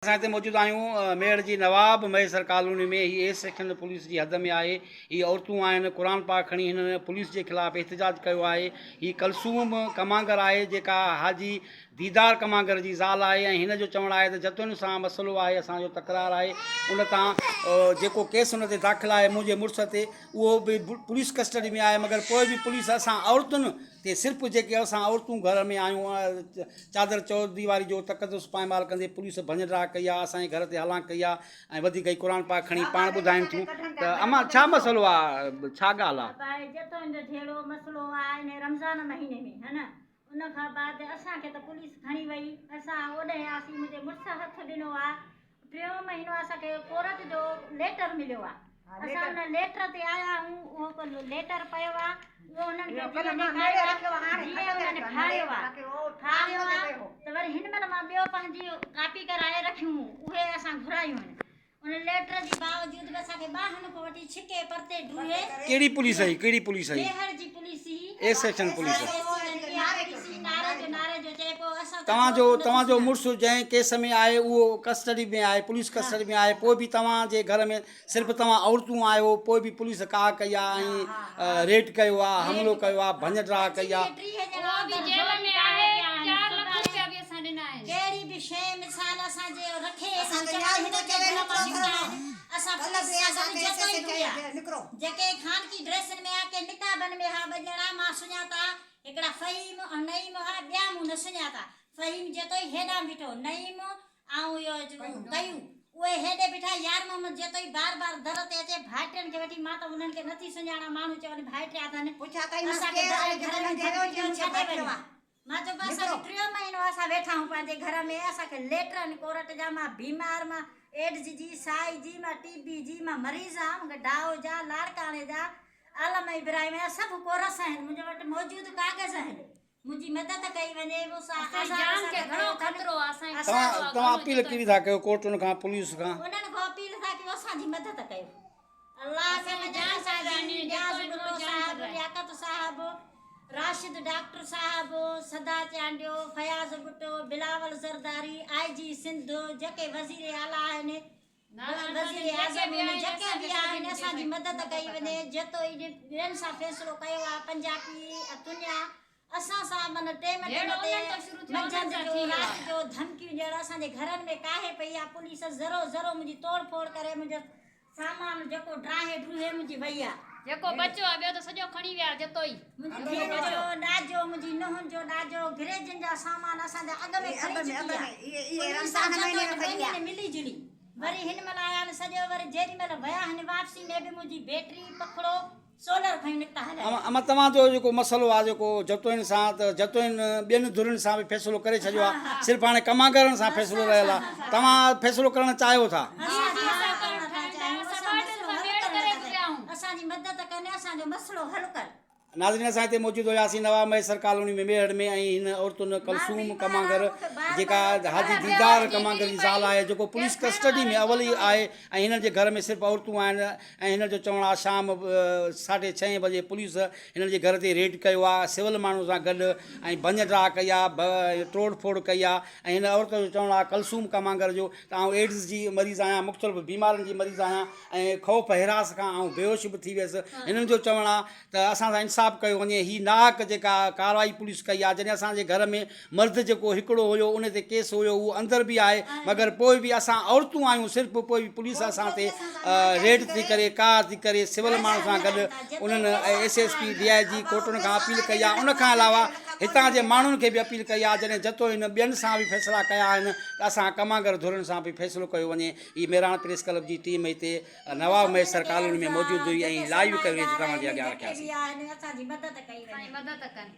اسان هتي موجود آهيون ميهڙ جي Nawab Mahesar colony ۾ he A section police جي حد ۾ آهي هي عورتون آهن قرآن پاڪ کڻي هنن پوليس جي خلاف احتجاج ڪيو آهي هي ڪلثوم ڪمانگر آهي جيڪا حاجي ديدار ڪمانگر جي زال آهي ۽ هن جو چوڻ آهي ته جتوئين سان مسئلو آهي اسان جو تڪرار آهي ان تان جيڪو ڪيس ان تي داخل آهي منهنجي مڙس تي اهو به پوليس ڪسٽڊي ۾ آهي مگر پوء به پوليس اسان عورتن تي صرف جيڪي اسان عورتون گهر ۾ آهيون چادر چوديواري جو تقدس پائمال ڪندي پوليس ڀڃ ڊاهه ڪئي آهي اسان جي گهر تي هلان ڪئي آهي ۽ وڌيڪ هي قرآن پاڪ کڻي پاڻ ٻڌائين ٿيون ته امان ڇا مسئلو آهي ڇا ڳالهه آهي. ابا جتوئين جو جهيڙو مسئلو آهي انهي رمضان مهيني ۾ ها نه ان کان بعد اسان کي ته پوليس کڻي وئي اسان اوڏهين آسين منهنجي مڙس هٿ ڏنو آهي ٽيون مهينو اسان کي ڪورٽ جو ليٽر مليو آ اسان ان ليٽر تي آيا آهيون اهو ڪو ليٽر پيو آ اهو انهن کي جيئن ڏيکاريو آ جيئن انهن ڦاڙيو آ ڦاڙيو آ ته وري هن مهل مان ٻيو پنهنجي ڪاپي ڪرائي رکيون اهي اسان گهرايون آهن ان ليٽر جي باوجود به اسان کي ٻانهن کان وٺي ڇڪي پرتي ڊوهي ڪهڙي پوليس هئي ڪهڙي پوليس هئي ميهڙ جي پوليس هئي اي سيڪشن پوليس توهان جو توهان جو مڙس جنهن ڪيس ۾ آهي اهو ڪسٽڊي ۾ آهي پوليس ڪسٽڊي ۾ آهي پوء به توهان جي گهر ۾ صرف توهان عورتون آهيو پوء به پوليس ڪاهه ڪئي آهي ۽ ريٽ ڪيو آهي حملو ڪيو آهي ڀڃ ڊاهه ڪئي آهي. مان سڃاتا هڪڙا فهيم ۽ نعيم هئا، ٻيا مون نه سڃاتا. فهيم جتوئي هيڏانهن بيٺو، نعيم ۽ اهو ڪيو، اهي هيڏي بيٺا. يار محمد جتوئي بار بار در تي اچي ڀائٽين کي وٺي، مان ته انهن کي نٿي سڃاڻان، ماڻهو چون ڀائٽيا اٿن، اسان کي در گهر ۾ ڌمڪيون ڏيو ڇڏي وڃو. مان چيو اسان کي ٽيون مهينو اسان ويٺا آهيون پنهنجي گهر ۾ اسان کي ليٽر آهن ڪورٽ جا مان بيمار مان ايڊز جي سائي جي مان ٽي بي جي مان مريض آهيان مون کي ڊائو جا لاڙڪاڻي جا عالم ابراهيم جا سڀ ڪورس آهن منهنجي وٽ موجود ڪاغذ آهن منهنجي مدد ڪئي وڃي مون سان اسان جي جان کي گهڻو خطرو آهي اسان جي توهان توهان اپيل ڪهڙي ٿا ڪيو ڪورٽن کان پوليس کان. انهن کان اپيل ٿا ڪيون اسان جي مدد ڪيو الله کي مڃان اسان جي نياز ڀٽو صاحب لياقت صاحب راشد ڊاڪٽر صاحب صدا چانڊيو فياض ڀٽو بلاول زرداري آء جي سنڌ جيڪي وزير اعليٰ آهن وزير اعظم آهن جيڪي به آهن اسان جي مدد ڪئي وڃي جتوئي ٻين سان فيصلو ڪيو آهي پنجابي دنيا اسان سان من ٽيم ٽيم تي منجهند جو رات جو ڌمڪيون ڏيڻ اسان جي گهرن ۾ ڪاهي پئي آهي پوليس ذرو ذرو منهنجي توڙ ڦوڙ ڪري منهنجو سامان جيڪو ڊاهي ڊوهي منهنجي وئي آ. جيڪو بچيو آ ٻيو ته سڄو کڻي ويا جتوئي. منهنجي ڌيئن جو ڏاجو منهنجي نونهن جو ڏاجو گريجن جا سامان اسان جا اڳ ۾ کڻي چڪي آ. پوليس سان جتوئي ٻنهين ملي جلي وري هن مهل آيا آهن سڄو وري جيڏي مهل ويا آهن واپسي ۾ به منهنجي بيٽري پکڙو سولر کڻي نڪتا هليا ويا. اما توهان جو جيڪو مسئلو آ جيڪو جتوئين سان ته جتوئين ٻين ڌرين سان به فيصلو ڪري ڇڏيو آ صرف هاڻي ڪمانگرن سان فيصلو رهيل آ توهان فيصلو ڪرڻ چاهيو ٿا. اسان فيصلو ڪرڻ ٿا چاهيون اسان مسئلو حل ڪرڻ ٿا چاهيون اسان جي مدد ڪن اسان جو مسئلو حل ڪن. ناظرين اسان هتي موجود هياسين نواب مهيسر ڪالوني ۾ ميهڙ ۾ ۽ هن عورتن ڪلثوم ڪمانگر جيڪا حاجي ديدار ڪمانگر جي زال آهي جيڪو پوليس ڪسٽڊي ۾ اول ئي آهي ۽ هنن جي گهر ۾ صرف عورتون آهن ۽ هنن جو چوڻ آهي شام ساڍي ڇهين بجي پوليس هنن جي گهر تي ريڊ ڪيو آهي سول ماڻهن سان گڏ ۽ ڀڃ ڊاهه ڪئي آهي ٽوڙ ڦوڙ ڪئي آهي ۽ هن عورت جو چوڻ آهي ڪلثوم ڪمانگر جو ته آئون ايڊز جي مريض آهيان مختلف بيمارين جي مريض آهيان ۽ خوف هراس کان آئون بيهوش به ٿي ويس هنن جو چوڻ آهي ته اسان سان انصاف ڪيو وڃي هي ناحق جيڪا ڪارروائي پوليس ڪئي آهي جڏهن اسان جي گهر ۾ مرد جيڪو هڪڙو هيو ان تي ڪيس هيو اهو اندر به آهي مگر پوء به اسان عورتون آهيون صرف پوء به پوليس اسان تي ريڊ ٿي ڪري ڪاهه ٿي ڪري سول ماڻهن سان گڏ انهن S S P D I G ڪورٽن کان اپيل ڪئي آهي ان کان علاوه هتان جي ماڻهن کي به اپيل ڪئي آهي جڏهن جتو هن ٻين سان به فيصلا ڪيا آهن ته اسان ڪمانگر ڌرين سان به فيصلو ڪيو وڃي هي مهراڻ پريس ڪلب جي ٽيم هتي نواب مهيسر ڪالوني ۾ موجود هئي ۽ لائيو ڪوريج توهان جي اڳيان رکياسين. اسان جي مدد ڪئي وڃي. مدد ڪن.